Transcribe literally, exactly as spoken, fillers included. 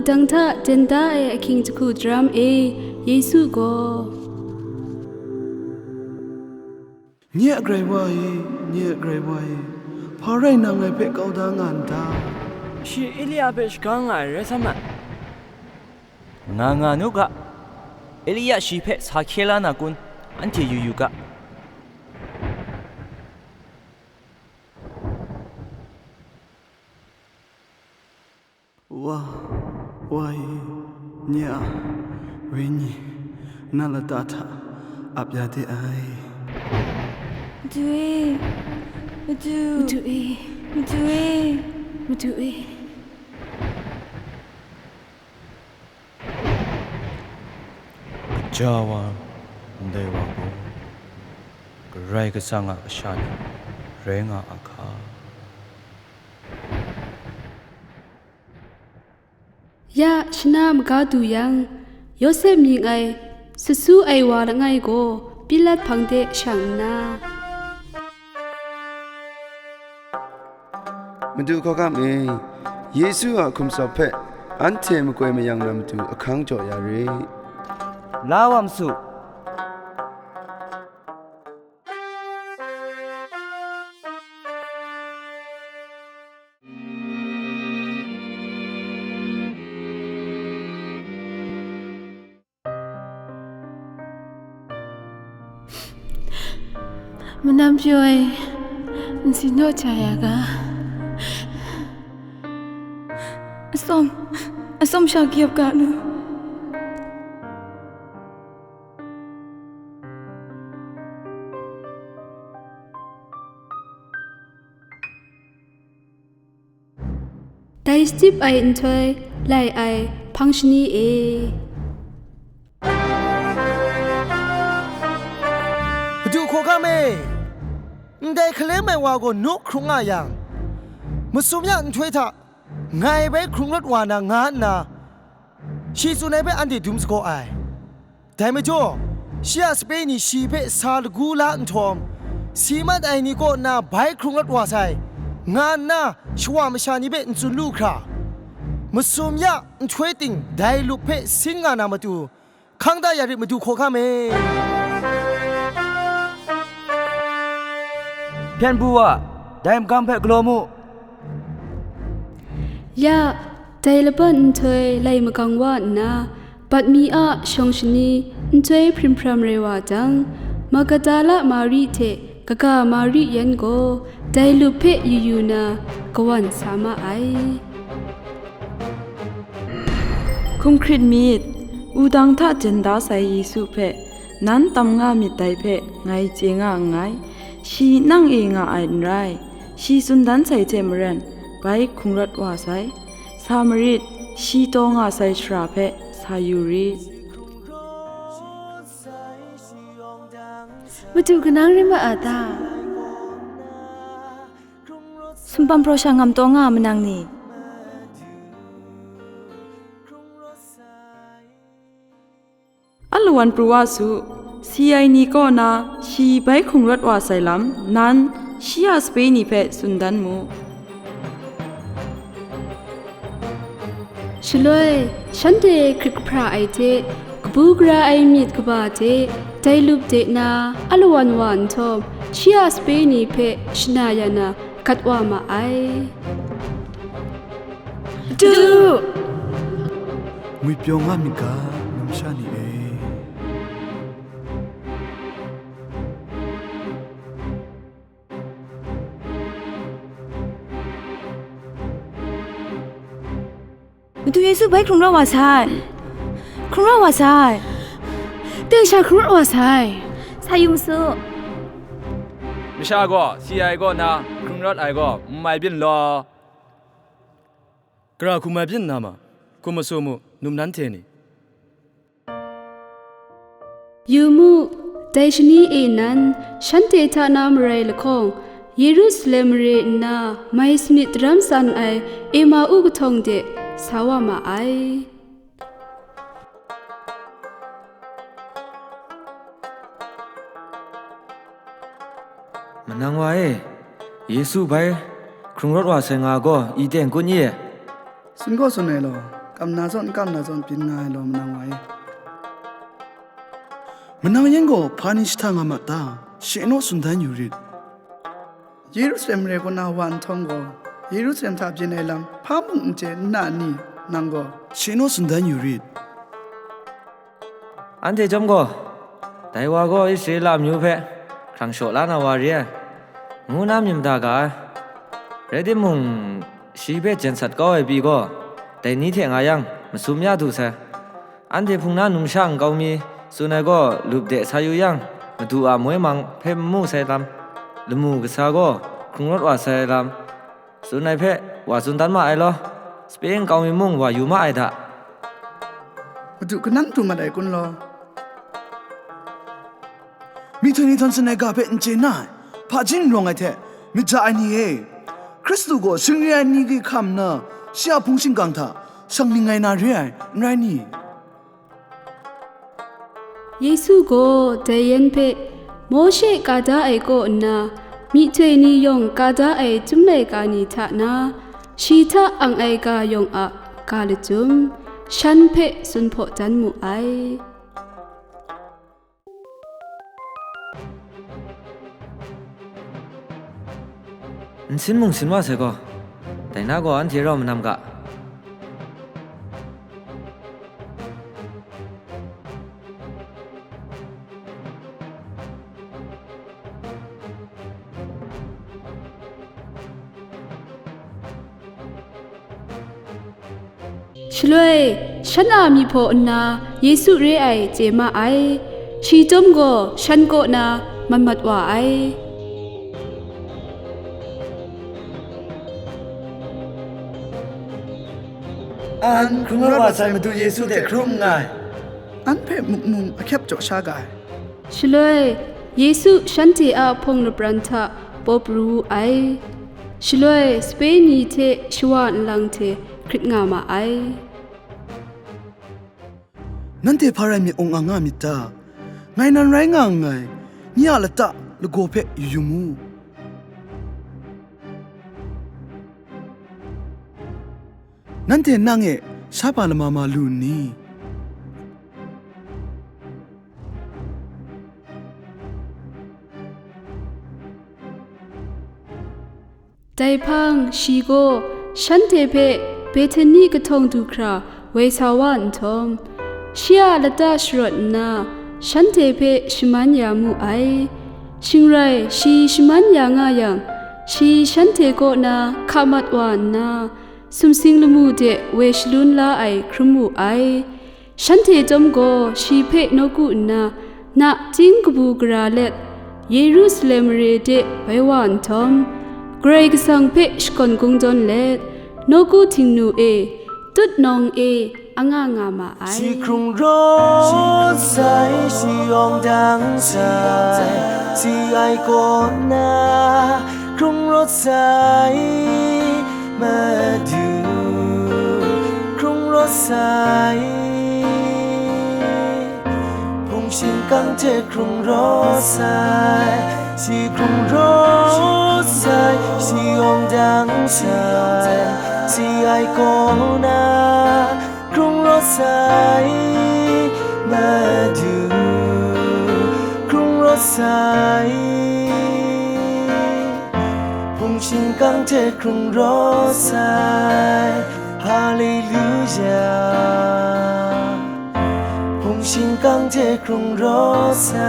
Dang hta jen da ai ahkying jahku daram e, Yesu gaw, "Nye a Karai Wa e, nye a Karai Wa e, hpa rai nang ngai hpe kau da nga n ta?" "Shi Elia hpe shagang nga ai rai sa ma," nga nga nu ga, Elia shi hpe sa hkye la na kun, anhte yu yu ga. "Wa, Wa e, nye a wenyi na lata hta ap ya de ai." "Madu e, Madu, Madu e, Madu e, Madu e." Kaja wa ndai wa gaw Karai Kasang a kasha ni rai nga a hka? Ya shana maga du yang, Yawsep mying ai sut su ai wa langai gaw Pilat hpang de shang nna, "Madu hkawhkam e, Yesu a hkum tsawp hpe anhte makoi mayang na matu ahkang jaw ya rit. La wa ma su." "Manam pyaw ai, n si naw ja ya ga, atsawm, atsawm sha kayap ga nu." Dai shachyip ai nhtoi lai ai hpang shani e. "Madu hkawhkam e, ndai hkalem ai wa gaw nu hkrung nga yang, masum ya nhtoi hta ngai bai hkrung rawt wa na nga nna, shi tsun ai hpe anhte dum sagaw ai. Dai majaw, shi a sape ni shi hpe sa lagu la nhtawm, si mat ai ni kaw na bai hkrung rawt wa sai, nga nna shawa masha ni hpe n tsun lu hkra, masum ya nhtoi ting dai lup hpe sin nga na matu, hkang da ya rit, Madu hkawhkam e." "Hpyen pru wa, dai magam hpe galaw mu." Ya, dai laban nhtoi lai magang wa nna, bat mi a shawng shani nhtoi hprim hpram rai wa jang, Magdala Mari hte kaga Mari yan gaw dai lup hpe yu yu na kawan sa ma ai. "Hkum hkrit myit, wudang hta jen da sai Yesu hpe nan tam nga myit dai hpe ngai chye nga nngai. Shi nang e nga ai n rai, shi tsun dan sai hte maren, bai hkrung rawt wa sai. Sa marit, shi taw nga sai shara hpe sa yu rit." "Madu kanang rai ma a ta? Sumpan praw sha ngam taw nga a manang ni?" "Alawan pru wa su, si ai ni kaw na shi bai hkrung rawt wa sai lam, nan shi a sape ni hpe tsun dan mu." Shaloi, shanhte hkrit kahpra ai hte, kabu gara ai myit kaba hte, dai lup de na alawan wa nhtawm, shi a sape ni hpe shana ya na gat wa ma ai. Du! Ngwipyaw nga myit ga, numsha ni e. Madu Yesu bai hkrung rawt wa sai. Hkrung rawt wa sai. Dai sha hkrung rawt wa sai. Sa yu ma su. Masha gaw si ai kaw na hkrung rawt ai gaw n mai byin law. Gara hkum ai byin na ma? Hkum masu mu, num nan hte ni. Yu mu, dai shani e nan, shanhte hta na marai lahkawng, Yerusalem mare nna mai sanit daram tsan ai Emau kahtawng de sa wa ma ai. Manang wa e, Yesu bai hkrung rawt wa sai nga gaw i teng kun ye? Tsun gaw tsun ai law, kam na zawn, n kam na zawn byin nga ai law manang wa e. Manang yan gaw hpa ni shahtang nga ma ta? Shi naw tsun dan yu rit. Yerusalem re kaw na wa nhtawm gaw, Yerusalem hta byin ai lam hpa mung n chye n na ni, nang gaw? Shi naw tsun dan yu rit. Anhte chyawm gaw, "Dai wa gaw Israela amyu hpe hkrang shaw la na wa re ai," ngu na myit mada ga ai. Rai timung, shi hpe jen sat kau ai pyi gaw, dai ni hte nga yang, masum ya du sai. Anhte hpung na numsha nkau mi tsun ai gaw, lup de sa yu yang, Madu a moi mang hpe n mu sai lam, lamu kasa gaw hkrung rawt wa sai lam, tsun ai hpe wa tsun dan ma ai law, sape nkau mi mung wa yu ma ai hta. Madu kanang du mat ai kun law? Myihtoi ni htan tsun ai ga hpe n chye na ai, hpa jin n rawng ai hte, myit ja ai ni e, Hkristu gaw shingri ai ni hkam nna, shi a hpung shingkang hta shang ning ai na re ai, n rai ni? Yesu gaw dai yan hpe Mawshe ka da ai kaw nna, myihtoi ni yawng ka da ai Chyum laika ni hta na, shi hta ang ai ga yawng a ga lachyum, shan hpe tsun hpaw dan mu ai. N sin mung sin wa sai gaw, dai na gaw anhte rau manam ga. Shaloi, shan a myi hpaw nna Yesu re ai chye ma ai. Shi chyawm gaw shan kaw na mat mat wa ai. An hkrung rawt wa sai Madu Yesu hte hkrum nngai. An hpe mukmung ahkyep jaw sha ga ai. Shaloi, Yesu shanhte a hpawng lapran hta paw pru wu ai. Shaloi, sape ni hte shawa nlang hte hkrit nga ma ai. Nanhte hpa rai myit aung ang nga myit ta? Ngai nan rai nga nngai, nye a lata lagaw hpe yu yu mu. Nanhte nang e sha pa lama ma lu nni? Dai hpang shi gaw shanhte hpe Bethani kahtawng du hkra woi sa wa nhtawm, shi a lata sharawt nna, shanhte hpe shaman ya mu ai. Shing rai, shi shaman ya nga yang, shi shanhte kaw na hka mat wa nna, sumsing lamu de woi shalun la ai hkrum wu ai. Shanhte chyawm gaw shi hpe nawku nna, nachying kabu gara let, Yerusalem mare de bai wa nhtawm, Karai Kasang hpe shakawn kungdawn let, nawku htingnu e, tut nawng e, anga nga ma ai. Shi hkrung rawt sai, shi yawng dang sai, si ai kaw na, hkrung rawt sai, Madu, hkrung rawt sai, hpung shingkang hte hkrung rawt sai, shi hkrung rawt sai, shi yawng dang sai, si ai kaw na, hkrung rawt sai, Madu, hkrung rawt sai, hpung shingkang hte hkrung rawt sai, Haleluya, hpung shingkang hte hkrung rawt sai.